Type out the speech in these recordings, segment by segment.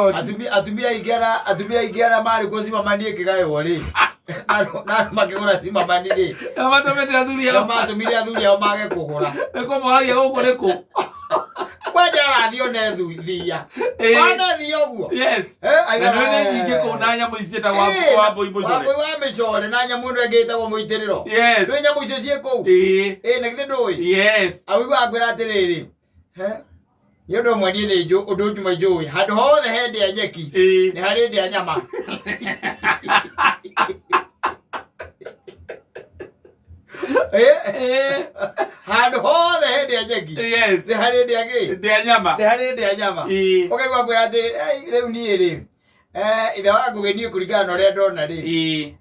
Atumia aingĩ arĩa atumia aingĩ arĩa marĩ kuo Zimmerman ĩkĩgaywo rĩ, na andũ makĩgũra Zimmerman rĩ, Na matũmĩte athuri nao ao. matũmire athuri ao mage kũgũra. Nĩ kũmoragia gũkũ nĩ kũ. Kwanja arathiĩ one thia. One thia ũguo. Yes. Eh, Na aiga- nĩ nĩ nyingĩ kũu na nyamũ ici ciĩtagwo wambũi mũcore. Wambũi wa mĩcore na nyamũ ĩno ĩngĩ ĩtagwo mũitĩrĩro. Yes. Ndũĩ nyamũ icio ciĩ kũu? Ĩĩ. Ĩ, na githĩ ndũĩ? Yes. Awĩigua akwĩra atĩrĩrĩ, he, nĩ ũndũ ũmwe niĩ nĩ njũ ũndũ ũmwe njũĩ, handũ hothe he ndĩa nyeki, Ĩĩ. nĩ harĩ ndĩa nyama. Ĩ, Ĩĩ. handũ hothe he ndĩa nyeki, Yes. nĩ harĩ ndĩa kĩ? Ndĩa nyama. Nĩ harĩ ndĩa nyama. Ĩĩ. Ũkaigua akwĩra atĩ, "Ei, rĩu niĩ rĩ, ithe wa Ngũgĩ niĩ kũringana na ũrĩa ndona rĩ, Ĩĩ.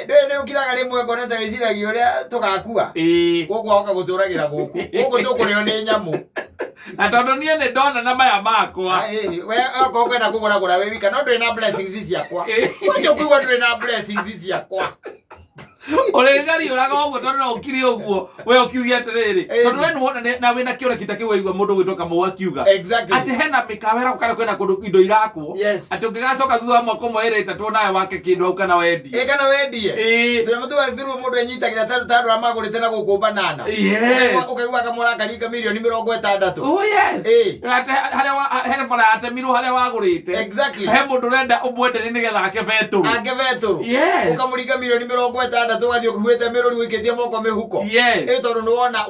ndũĩ nĩ ũkiraga rĩmwe ngona ta wĩciragia ũrĩa tũgakua, Ĩĩ. gũkũ wahoka gũtũragĩra gũkũ, gũkũ tũkũrĩo nĩ nyamũ." Na tondũ niĩ nĩ ndona na maya makwa. Ah, ĩĩ, we okorwo ũkwenda kũgũra gũra wĩ wika, no ndũrĩ na blessings ciakwa. Ĩĩ. Kwanja ũkũigua ndũrĩ na blessings ciakwa. Ũrĩgariũraga ũguo tondũ no ũkire ũguo we ũkiuge atĩrĩrĩ, Ĩĩ. tondũ we nĩwona na wĩna kĩoneki ta kĩu waigua mũndũ gwĩtwo Kamau akiuga Exactly. atĩ hena mĩkawa ĩrakwo kana kwĩna kũndũ indo irakwo, Yes. atĩ ũngĩgacoka thutha wa mwaka ũmwe ĩrĩ ĩtatũ nawe wake kĩndũ hau kana wendie. Ĩ, kana wendie. Ĩĩ. Tũnyamũ tũu through mũndũ enyitagĩra ta andũ arĩa magũrĩte na gũkũ banana. Yes. Ũkaigua kamũra akaringa mirioni 60. Oh yes. Ĩĩ. Ate harĩa he bara yatemirwo harĩa wagũrĩte. Exactly. He mũndũ ũrenda ũmwenderie nĩgetha ake betũrũ. Ake betũrũ. Yes. Ũkamũringa mirioni 60 ũgathiĩ ũkuĩte mĩrũri ũikĩtie moko mĩhuko. Yes. Ĩ, tondũ nĩwona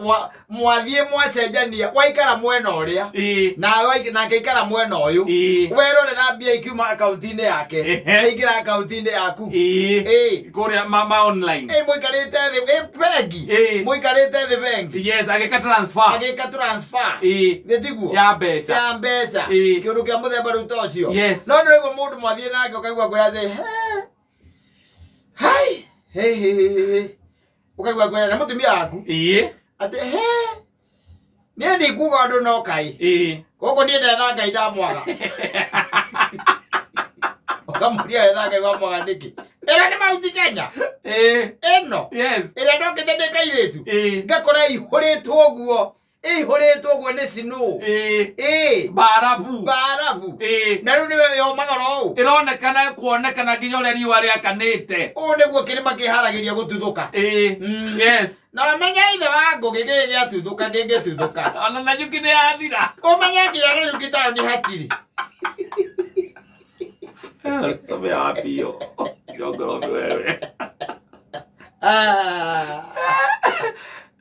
mwathiĩ mwacenjania, waikara mwena ũrĩa, Ĩĩ. nawe nake aikara mwena ũyũ. Ĩĩ. Werorera mbia ikiuma akaunti-inĩ yake, Ehe. ciaingĩra akaunti-inĩ yaku. Ĩĩ. Ĩĩ. Kũrĩa ma online. Ĩ, mũikarĩte thĩ, ĩ, bengi. Ĩĩ. Mũikarĩte thĩ bengi. Yes, agĩka transfer. Agĩka transfer. Ĩĩ. Nĩ tiguo? Ya mbeca. Ya mbeca. Ĩĩ. Kĩũndũ kĩa mũthemba rĩu ta ũcio. Yes. No nĩ ũraigua mũndũ mwathiĩ nake ũkaigua kwĩra atĩ, he, hai, he, he, he, he. Ũkaigua kwĩra na mũtumia waku. Ĩĩ. Atĩ, he, niĩ ndikuga ũndũ no kaĩ. Ĩĩ. Gũkũ niĩ ndetha Ngai ndamwaga. Ũkamũria wetha Ngai wamwaga nĩkĩ? Ĩno nĩ Mount Kenya. Ĩĩ. Ĩno. Yes. Ĩrĩa ndokĩte ndĩ kairĩtu. Ĩĩ. Ngakora ĩihũrĩtwo ũguo. Ĩihũrĩtwo ũguo nĩ snow. Ĩĩ. Ĩĩ. Mbarabu. Mbarabu. Ĩĩ. Na rĩu nĩwe yomagara ũũ. Ĩronekana kuonekana nginya ũrĩa riũa rĩakanĩte. Ũũ nĩguo kĩrĩma kĩharagĩria gũtuthũka. Ĩĩ. Yes. Na ũmenye ithe wa Ngũgĩ gĩkĩ gĩatuthũka kĩngĩtuthũka. Ona na nyuki nĩ yathira. Ũmenye nginya Nanyuki taũni hatirĩ. Somea wapi hiyo? Jongoro wewe. Ah.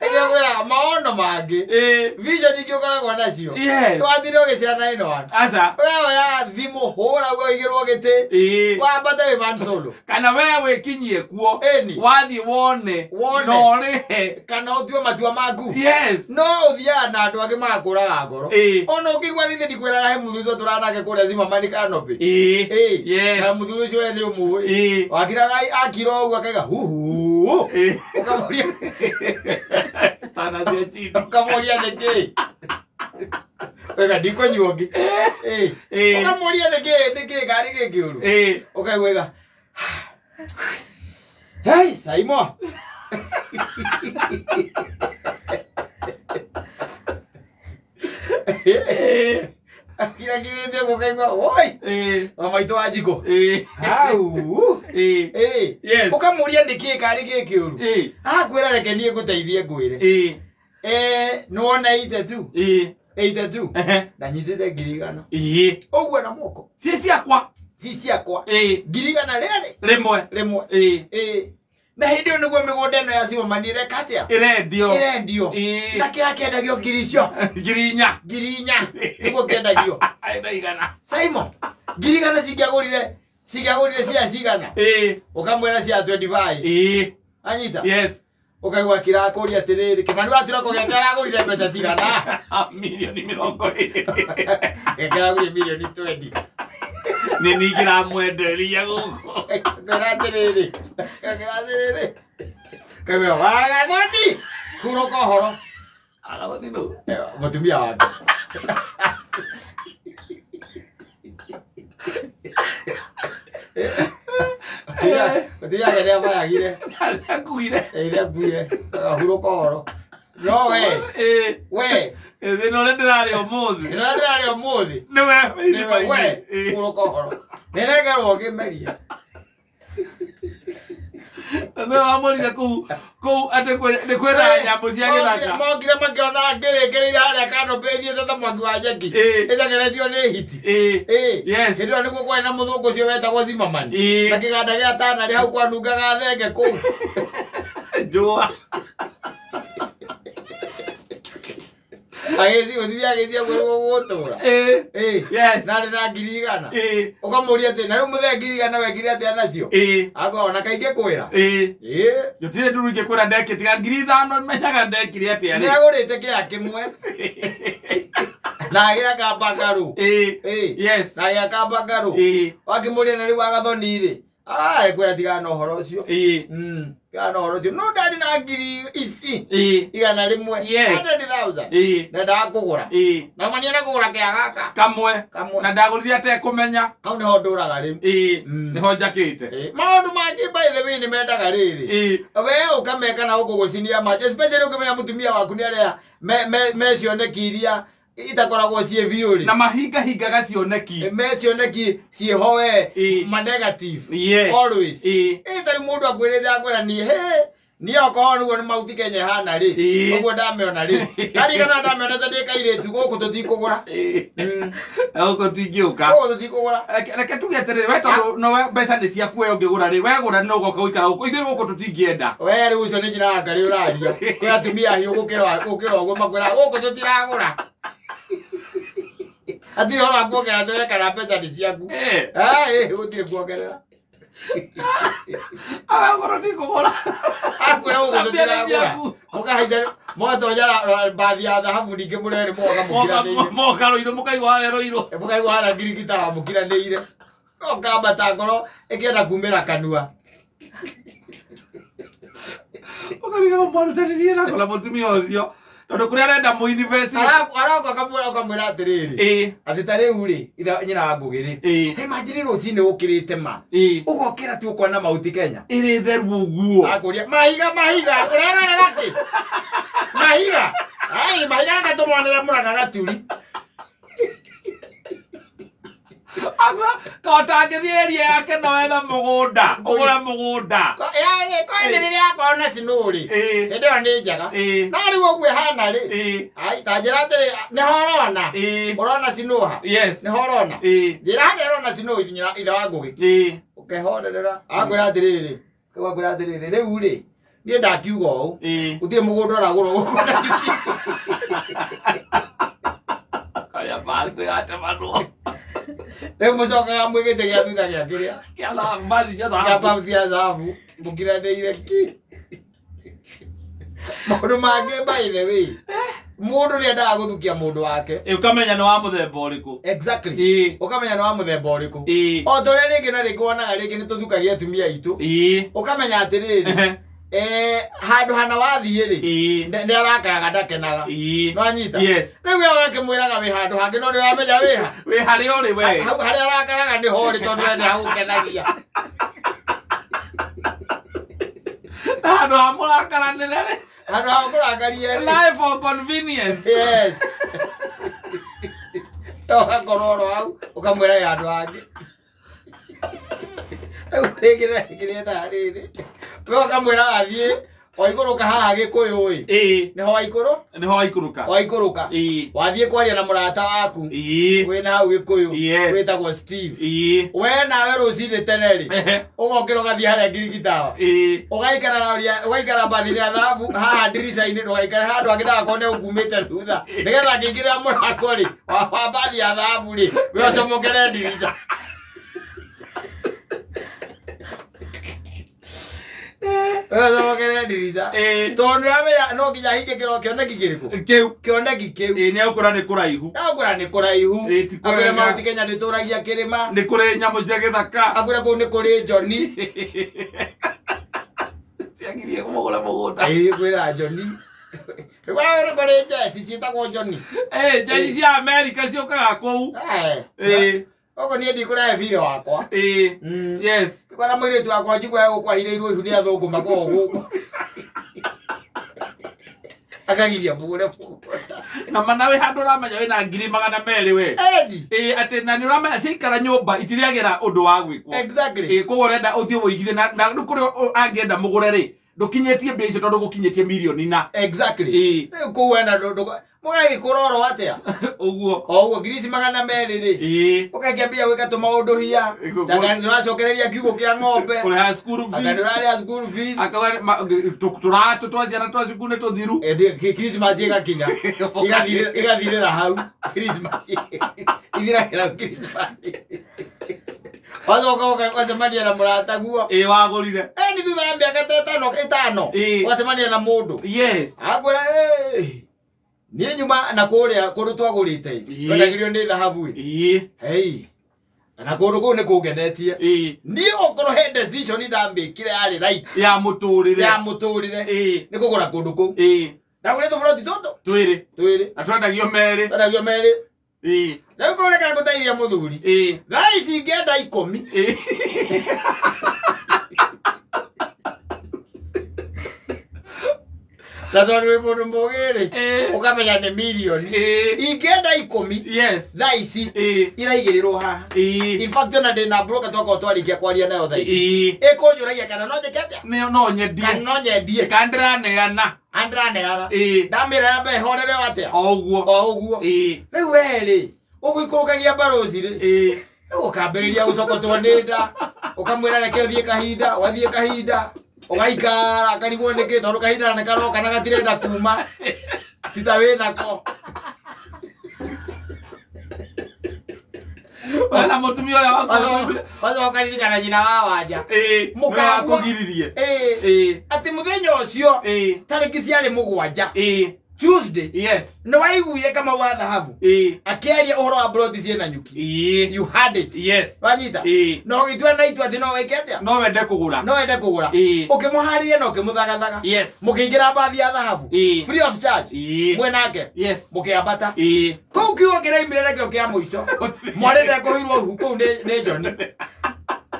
Nĩkĩo ngwĩraga maono mangĩ. Ĩĩ. Vision ingĩ ũkoragwo nacio. Yes. Wathire ũgĩciana ĩno andũ. Aca. We oya thimũ hũra ũguo ũigĩrwo gĩtĩ. Ĩĩ. Wambate wĩ man solo. Kana we wĩkinyie kuo. Ĩni. Wathiĩ wone. Wone. Na ũrĩhe. Kana ũtue matua maku. Yes. No ũthiaga na andũ angĩ magakũraga ngoro. Ĩĩ. Ona ũngĩigua githĩ ndikwĩraga he mũthuri tũranake kũrĩa Zimmerman Canopy. Ĩĩ. Ĩĩ. Yes. Na mũthuri ũcio we nĩ ũmũĩ. Ĩĩ. Wakiraga akira ũguo akaiga huhu. Ĩĩ. Ũkamũria Tana cia chini. ũkamũria nĩkĩ? Wega ndikũnyua ũngĩ. Ĩĩ. Ĩĩ. Ũkamũria nĩkĩ nĩkĩ ngari gĩkĩũru. Ĩĩ. Ũkaigua ĩga. Hey, Saimo. Ĩĩ. Akirakirĩte ũguo ũkaigua woi. Ĩĩ. Wa maitũ wa njikũ. Ĩĩ. Hau. Ĩĩ. Ĩĩ. Yes. Ũkamũria nĩkĩ karĩ gĩkĩũru. Ĩĩ. Akwĩra reke niĩ ngũteithie ngwĩre. Ĩĩ. Nĩwona 82. Ĩĩ. 82. Ehe. Na nyitĩte 100,000. Ĩĩ. Ũguo na moko. Ci ciakwa. Ci ciakwa. Ĩĩ. 100,000 rĩarĩ Rĩmwe. rĩmwe. Ĩĩ. Ĩĩ. Na hĩndĩ ĩyo nĩguo mĩgũnda ĩno ya Zimmerman ĩreka atĩa? Ĩrendio. Ĩrendio. Ĩĩ. Na kĩrĩa kĩendagio ngiri icio. 4,000. 4,000. Nĩguo kĩendagio. Aina igana. Simon, 100,000 cingĩagũrire cia cigana? Ĩĩ. Ũkamwĩra cia 25. Ĩĩ. Anyita? Yes. Ũkaigua kĩrakũria atĩrĩrĩ, Kĩmani wa Tiroko gĩake aragũrire mbeca cigana? Mirioni 20. Gĩake aragũrire mirioni 20. Nĩ niĩ kĩramwenderia gũkũ. Ngwĩra atĩrĩrĩ, ngwĩra atĩrĩrĩ. Kaigua wagathoni. Hurũka ũhoro. Agathoni nũ? Mũtumia wake. Mũtumia wake nĩamayagire. Akuire. Nĩakuire. Ahurũka ũhoro. No we, Ĩĩ. we, Thĩna ũrĩa ndĩrarĩ ũmũthĩ. Thĩna ũrĩa ndĩrarĩ ũmũthĩ. Nĩwe Nĩwe we hurũka ũhoro. Nĩnengerwo ngĩmeria. Nĩwe wamũrire kũu kũu atĩ nĩ kwĩna nyamũ cia gĩthaka. Mokire makĩona ngĩrĩkĩrĩire harĩa canopy ĩthiĩte ta mwaki wa nyeki. Ĩthengeretio nĩ hiti. Yes. Hĩndĩ ĩyo nĩguo kwarĩ na mũthũngũ ũcio wetagwo Zimmerman. Na kĩganda gĩa Tanarĩ hau kwanungaga thenge kũu. Njũa. Agĩci gũthibia agĩcia kwĩrwo gũgũtũra. Yes. Narĩ na 100,000. Ũkamũria atĩ na rĩu mũthee 100,000 wekire atĩa nacio? Akorwo ona kaingĩ kwĩra. Gũtirĩ nduru ingĩkwĩra ndekire tiga 5,000 menyaga ndekire atĩa rĩ. Nĩagũrĩte kĩea kĩmwe. Na agĩaka mbangarũ. Yes. Na agĩaka mbangarũ. Wakĩmũria na rĩu agathoni rĩ. Ekwĩra tigana na ũhoro ũcio. Tigana na ũhoro ũcio. No ndarĩ na ngiri ici. 100. Yes. 100,000. Ndendaga kũgũra. Na mania na kũgũra kĩa gaka. Kamwe. Kamwe. Na ndagũrire atekũmenya. Hau nĩho ndũraga rĩu. Nĩho njakĩte. Maũndũ mangĩ by the way nĩmendaga rĩrĩ. We ũkameka na gũkũ gũcinia macho. Especially ũkĩmenya mũtumia waku nĩ arĩa me cioneki iria itakoragwo ciĩ biũ rĩ. Na mahingahingaga cioneki. Me cioneki ciĩho we ma negative. Yes. Always. Tarĩ mũndũ akwĩrĩte akwĩra niĩ he niĩ okorwo nĩguo nĩ Mount Kenya ĩhana rĩ. Ũguo ndamĩona rĩ. Ndarigana ndamĩonete ndĩ kairĩtu gũkũ tũtikũgũra. Gũkũ tũtingĩũka. Gũkũ tũtikũgũra. Reke tuge atĩrĩrĩ, we tondũ no we mbeca nĩ ciaku we ũngĩgũra rĩ, wegũra no ũgoka gũikara gũkũ. Ithuĩ gũkũ tũtingĩenda. We rĩu ũcio nĩ njĩra ya Ngarĩ ũraria. Kwĩ atumia ahiũ gũkĩra ũguo makwĩra gũkũ tũtiragũra. Hatirĩ ũhoro wa kuongerera tũreka mbeca nĩ ciaku. Gũtirĩ kuongerera. Agakũrwo tikũgũra. Akwĩra gũkũ tũtiragũra. Mũkahaica mũgatonya mbathi ya thahabu ningĩ mũrerĩ mũgoka mũkiranĩire. Moka rũirũ mũkaigua harĩa rũirũ. Mũkaigua harĩa ngirigitawa mũkiranĩire. Ũkambata ngoro ĩkĩenda kumĩra kanua. Ũkarigagwo mwarutanirie nako na mũtumia ũcio. Tondũ kũrĩa arenda mũinivesti. Aroka akamwĩra atĩrĩrĩ. Atĩ ta rĩu rĩ, nyina wa Ngũgĩ rĩ. Ta imagine rũcinĩ ũkĩrĩte ma. Ũgokĩra tu ũkona Mount Kenya. Ĩrĩ theru ũguo. Akũria mahiga mahiga ũrerorera kĩ? Mahiga. Ai mahiga reke tũmonere Mũrang'a Gaturi. Kotangĩthiĩ area yake no etha mũgũnda. Ũgũre mũgũnda. Koine rĩrĩa akorwo na snow rĩ. Hĩndĩ ĩyo nĩ njega. No rĩu ũguo ĩhana rĩ. Ai ta njĩra atĩrĩ nĩho ũrona. Ũrona snow ha? Yes. Nĩho ũrona. Njĩra harĩa ũrona snow ithe wa Ngũgĩ. Ũkehorerera. Akwĩra atĩrĩrĩ. Rĩu akwĩra atĩrĩrĩ rĩu rĩ. Niĩ ndakiuga ũũ. Gũtirĩ mũgũnda ũragũrwo gũkũ. Kaya basi gatemanwo. Rĩu mũcokaga mwĩgĩte gĩa thutha gĩa kĩrĩa. Kĩa thahabu, mbathi cia thahabu. Kĩa mbathi cia thahabu. Mũkiranĩire ki. Maũndũ mangĩ by the way. Mũndũ nĩendaga gũthukia mũndũ wake. Ũkamenya nĩ wa mũthemba ũrĩkũ. Exactly. Ũkamenya nĩ wa mũthemba ũrĩkũ. O ta ũrĩa rĩngĩ na rĩngĩ wonaga rĩngĩ nĩ tũthukagia atumia aitũ. Ũkamenya atĩrĩrĩ. Handũ hana wathiĩ rĩ. Nĩ arakaraga ndakenaga. Nĩwanyita? Yes. Rĩu we ũgakĩmwĩraga wĩ handũ hangĩ no nĩũramenya wĩ ha. Wĩ harĩa ũrĩ we. Hau harĩa arakaraga nĩho ũrĩ tondũ we nĩhagũkenagia. Na handũ ha mũrakaranĩre rĩ. Handũ ha kũrakaria rĩ. Life for convenience. Yes. Ũgakorwo oro hau ũkamwĩra wĩ handũ hangĩ. Rĩu rĩngĩ na rĩngĩ nĩendaga rĩrĩ. We ũkamwĩra athiĩ waikũrũka haha Gĩkũyũ ĩ. Nĩho waikũrũ? Nĩho waikũrũka. Waikũrũka. Wathiĩ kwaria na mũrata waku. Wĩna hau Gĩkũyũ. Wĩtagwo Steve. We nawe rũcinĩ tene rĩ. Ũgokĩra ũgathiĩ harĩa ngirigitawa. Ũgaikara mbathi ya thahabu haha ndirica-inĩ ndũgaikare handũ hangĩ ndagakorwo nĩ ũkumĩte thutha. Nĩgetha angĩingĩrĩra mũrango rĩ, wa mbathi ya thahabu rĩ, we ũcomokere ndirica. Ũcomokere ndirica. Tondũ nĩũramenya no nginya ahinge kĩoneki kĩrĩkũ? Kĩu. Kĩoneki kĩu. Nĩegũkora nĩ kũraihu. Nĩegũkora nĩ kũraihu. Ti Akwĩre kwega. Mount Kenya ndĩtũragia kĩrĩma. Nĩ kũrĩ nyamũ cia gĩthaka. Akwĩre kũu nĩ kũrĩ Johnny. Ciagirie kũmũgũra mũgũnda. Kwĩra Johnny. Rĩu nĩ kũrĩ njeci ciĩtagwo Johnny. Njeci cia Amerika ciũkaga kũu. Ũguo niĩ ndikũrehe bire wakwa. Yes. Kwara mũirĩtu wakwa njigua egũkwahirĩirwo ihu nĩ athũngũ makoragwo gũkũ. Akagiria mũgũre mũgũnda. Na mana wĩ handũ ũramenya wĩna 200,000 we. Edi. Atĩ na nĩ ũramenya ciaikara nyũmba itiriagĩra ũndũ wa gwĩkwo. Exactly. Koguo ũrenda ũthiĩ wũigithie na rĩu kũrĩa angĩenda mũgũre rĩ ndũkinyĩtie mbia icio tondũ gũkinyĩtie mirioni na. Exactly. Rĩu kũu wena mũgagĩkũra oro atĩa? Ũguo. O ũguo 200,000 rĩ. Ũgakĩambia gwĩka tũmaũndũ hiya. Ndũracokereria kiugũ kĩa ng'ombe. Kũrĩha school fees. Anga ndũrarĩha school fees. Akauga tũratũ twa ciana twa cukuru nĩ tũthiru. Christmas ĩgakinya. Ĩgathirĩra hau. Christmas. Ithiragĩra Christmas. Wacoka ũgacemania na mũrataguo. Wagũrire. Nĩ thutha wa mĩaka ta ĩtano. Ũgacemania na mũndũ. Yes. Akwĩra niĩ nyuma na kũrĩa kũndũ twagũrĩte twendagĩrio nĩ thahabu. Hei. Na kũndũ kũu nĩ kũngenetie. Niĩ okorwo he decision ndamĩkire yarĩ right. Ya mũtũrĩre. Ya mũtũrĩre. Nĩ kũgũra kũndũ kũu. Ndagũrĩte tũburoti tũtũ. Twĩrĩ. Twĩrĩ. Na twendagio merĩ. Twendagio merĩ. Rĩu kũu reke ngũteithie mũthuri. Thaa ici ingĩenda 10. Na tondũ wĩ mũndũ mũũgĩ rĩ, ũkamenya nĩ mirioni. Ingĩenda 10. Yes. Thaa ici iraigĩrĩrwo haha. In fact ona ndĩna broker twakorwo twarĩkia kwaria nayo thaa ici. Ĩkũnjũragia kana no njĩke atĩa? No nyendie. Kana no nyendie. Kana ndĩraneana. Ndĩraneana. Ndamĩra yambe ĩhorere o atĩa? O ũguo. O ũguo. Rĩu we rĩ, ũgũikũrũkagia baroci rĩ. Rĩu ũkambĩrĩria gũcokotwo nĩ nda. Ũkamwĩra reke ũthiĩ kahinda, ũgathiĩ kahinda. Ũgaikara akarigwo nĩkĩ tondũ kahinda nĩ karoka na gatirenda kuma. Ti ta wĩnako. Wena mũtumia ũrĩa wakũgiririe. Wacoka ũkaririkana nyina wa Wanja. Mũkagũgiririe. Atĩ mũthenya ũcio tarĩki ciarĩ 7. Tuesday. Yes. Nĩ waiguire Kamau wa thahabu. Akĩaria ũhoro wa broti ciĩna nyuki. You had it. Yes. Wanyita? Na ũgĩtua na itua atĩ no wĩke atĩa? No wende kũgũra. No wende kũgũra. Ũkĩmũharĩria na ũkĩmũthagathaga. Yes. Mũkĩingĩra mbathi ya thahabu. Free of charge. Mwĩ nake. Yes. Mũkĩambata. Kũu kiugo kĩraimire nakĩo kĩa mũico. Mwarĩ ndekũhirwo ihu kũu nĩ John.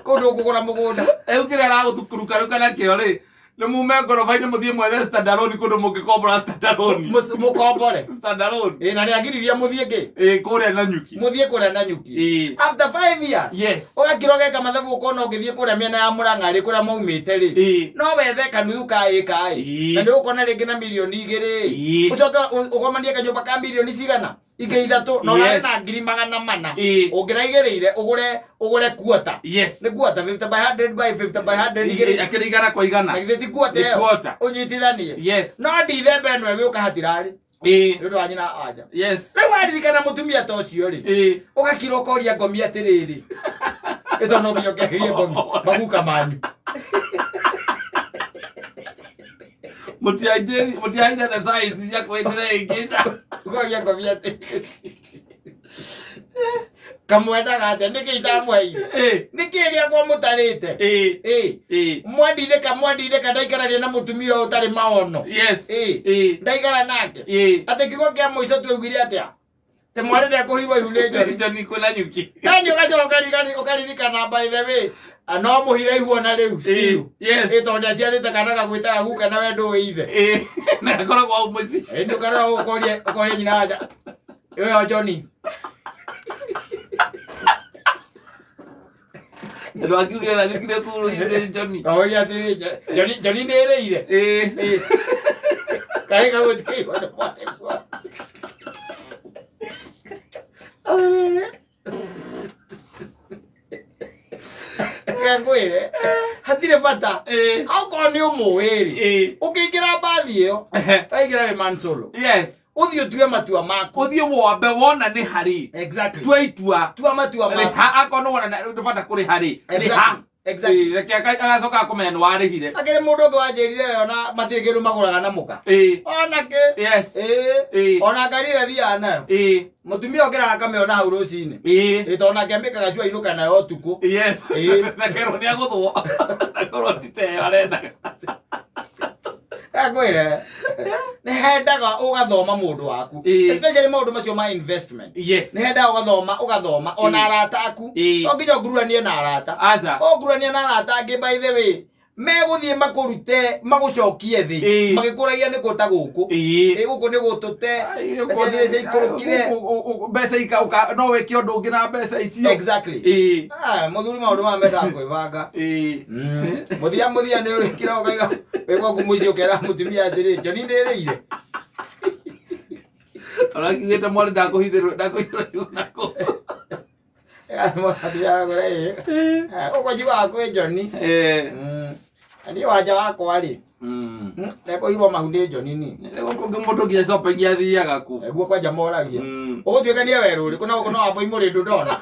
Kũu ndũkũgũra mũgũnda. Rĩu kĩrĩa aragũtukuruka nakĩo rĩ. Nĩ mume ngoroba-inĩ mũthiĩ mwethe standalone kũndũ mũngĩkombora standalone. Mũkombore. Standalone. Na nĩagiririe mũthiĩ kĩ? Kũrĩa na nyuki. Mũthiĩ kũrĩa na nyuki. After 5 years. Yes. Ũgakira ũgeka mathabu ũkona ũngĩthiĩ kũrĩa mĩena ya Mũrang'a rĩ kũrĩa maumĩte rĩ. No wethe kanuthu ka ĩka ĩ. Na nĩ ũkona rĩngĩ na mirioni 2. Ũcoke ũgomanie kanyũmba ka mirioni cigana? Ingĩ 3 no ũrarĩ na 400,000. Ũngĩraigĩrĩire ũgũre quarter. Yes. Nĩ quarter 50 by 100 by 50 by 100 igĩrĩ. Akĩrĩ igana kwa igana. Na githĩ ti quarter ĩyo? Ũnyitithanie. Yes. No ndithemba ĩno ĩgĩũka hatirarĩ. Nĩ ũndũ wa nyina Wanja. Yes. Rĩu waririkana mũtumia ta ũcio rĩ. Ũgakira ũkoria ngomi atĩrĩrĩ. Ĩto no nginya ũkĩarĩrie ngomi maguka manyu. Mũtiaire the size cia kwendera ĩngĩ. Ũkoria ngomi atĩrĩrĩ. Kamwendaga atĩa? Nĩkĩ itamũheire? Nĩkĩ gĩakwa mũtarĩte? Mwandindĩka ndaikarania na mũtumia ũyũ ũtarĩ maono. Yes. Ndaikara nake. Atĩ kiugo kĩa mũico twaiguire atĩa? Atĩ mwarĩ ndekũhirwo ihu nĩ John. John kwĩna nyuki. Yaani ũgacoka ũkaririkana by the way. No mũhire ihu ona rĩu still. Yes. Tondũ nĩaciarĩte kana gagwĩtaga guka na we ndũĩ ithe. Na akoragwo hau mũciĩ. Nĩ ũkarora ũkoria nyina Wanja. Ĩyo Johnny. Andũ akiugire na nyukire kũu nĩ Johnny. Oria atĩrĩ Johnny nĩ ĩrĩire. Kaĩ gagũtigĩirwo nĩ mwarĩguo. Atĩrĩrĩ. Ngwĩre hatirĩ bata. Okorwo nĩ ũmũĩ rĩ, ũkĩingĩra mbathi ĩyo, waingĩra wĩ man solo. Yes. Ũthiĩ ũtue matua maku. Ũthiĩ wambe wona nĩ harĩ. Exactly. Tua itua. Tua matua maku. Akorwo nĩ wona nĩ bata kũrĩha rĩ. Rĩha. Exactly. Reke agacoka akũmenya nĩ warĩhire. Akĩrĩ mũndũ ũngĩ wanjĩrire ĩyo na matirĩ kĩndũ magũraga na mũka. Ona kĩ. Yes. Ona ngari ĩrĩa thiaga nayo. Mũtumia ũkĩraga akamĩona hau rũcinĩ. Tondũ nake amĩkaga cua ainũka nayo ũtukũ. Yes. Na kerwo nĩ agũthwo. Na korwo ti ta ĩyo arendaga. Ngwĩre nĩ hendaga ũgathoma mũndũ waku. Especially maũndũ macio ma investment. Yes. Nĩ hendaga ũgathoma ona arata aku. To nginya ũnguranie na arata. Aca. Ũnguranie na arata angĩ by the way. Megũthiĩ makũrute magũcokie thĩ magĩkũragia nĩ kũ ta gũkũ ĩ gũkũ nĩ gũtũte mbeca iria ciaikũrũkire mbeca ika no wĩke ũndũ ũngĩ na mbeca icio. Exactly. Mũthuri maũndũ maya mendaga kwĩbanga. Mũthia mũthia nĩ ũrĩkĩra ũkaiga wĩ gwaku mũciĩ ũkera mũtumia atĩrĩ Njoni ndĩrĩire. Ũrakiugĩte mwarĩ ndakũhithĩrwo ndakũhithĩrwo nako. Ũguo njiugaga kwĩ Njoni. Niĩ wanja wakwa rĩ ndekũhirwo mahu nĩ Njoni ni. Gũkũ mũndũ nginya shopping athiaga kũ. Nĩguo kwanja moragia. Ũgũtuĩkania werũ ũrĩkũ na gũkũ no wambũi mũrĩndũ ndona.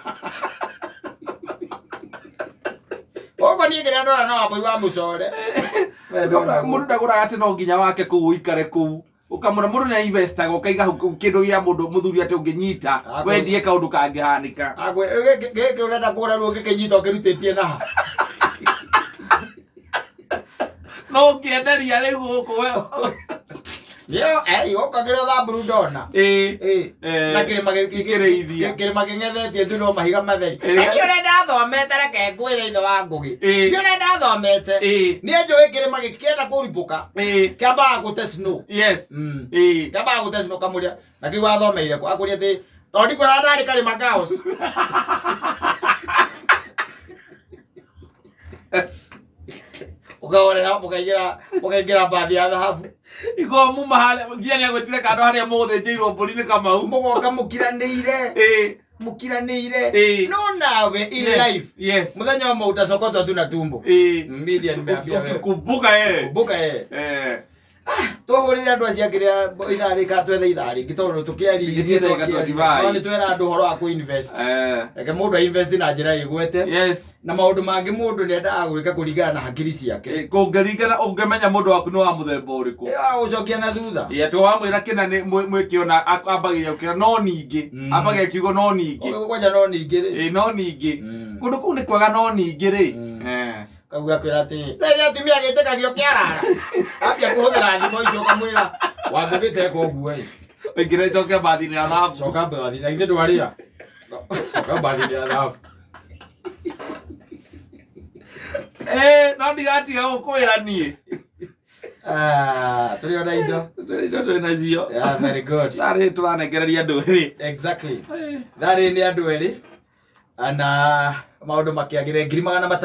Gũkũ niĩ kĩrĩa ndona no wambũi wa mũcore. Mũndũ ndagũraga atĩ no nginya wake kũu ũikare kũu. Ukamũra mũndũ nĩ investaga ũkaiga hau kĩndũ gĩa mũndũ mũthuri atĩ ũngĩnyita wendie kaũndũ kangĩhanĩka. Gĩkĩ ũrenda kũgũra rĩu ũngĩkĩnyita ũkĩrutĩtie naha. No ũngĩenderia rĩu gũkũ we. Nĩyo gũkũ kĩrĩa thamburu ndona. Na kĩrĩma kĩrĩma kĩng'ethetie tu no mahiga matheri. Na niĩ ũrĩa ndathomete reke ngwĩre ithe wa Ngũgĩ. Niĩ ũrĩa ndathomete niĩ njũĩ kĩrĩma gĩkĩ kĩenda kũribũka kĩambaga gũte snow. Yes. Kĩambaga gũte snow kamũria na kĩu wathomeire kũ akũria atĩ tondũ ndikwĩraga ndarĩ karĩma cows. Ũkahorera ũkaingĩra mbathi ya thahabu. Iko muma harĩa nginya nĩagwĩtire kando harĩa mũgũthĩnjĩirwo mbũri nĩ Kamau. Mũgoka mũkiranĩire. Mũkiranĩire. No nawe in life. Yes. Mũthenya ũmwe utasokotwa tu na tumbo. Media nimeambia wewe. Kumbuka Kumbuka Tũhũrĩre andũ acio kĩrĩa ithaa rĩka twethe ithaa rĩngĩ tondũ tũkĩaria no nĩ twera andũ ũhoro wa kũ-invest. Reke mũndũ a-invest na njĩra ĩgwete. Yes. Na maũndũ mangĩ mũndũ nĩendaga gwĩka kũringana na hakiri ciake. Kũngĩringana ũngĩmenya mũndũ waku nĩ wa mũthemba ũrĩkũ. Wa gũcokia na thutha. Atĩ wamwĩra kĩna nĩ mwĩkĩona ambagĩrĩria gũkĩra no ningĩ. Ambagia kiugo no ningĩ. Kwanja no ningĩ rĩ. No ningĩ. Kũndũ kũu nĩ kwega no ningĩ rĩ. Kauga kwĩra atĩ rĩrĩa atumia gĩtĩkagio kĩarara. Ambia kũhũthĩra thimũ icio ũkamwĩra wangũgĩte eka ũguo ĩ. Ũingĩre njoke mbathi-inĩ ya thahabu. Coka mbathi-inĩ na githĩ ndwarĩa. Coka mbathi-inĩ ya thahabu. No ndigatiga gũkwĩra niĩ. Tũrĩ ona indo. Tũrĩ indo twĩ nacio. Yeah, very good. Tharĩ tũranengereria andũ erĩ. Exactly. Tharĩ nĩ andũ erĩ. Na maũndũ makĩagĩre 300,000.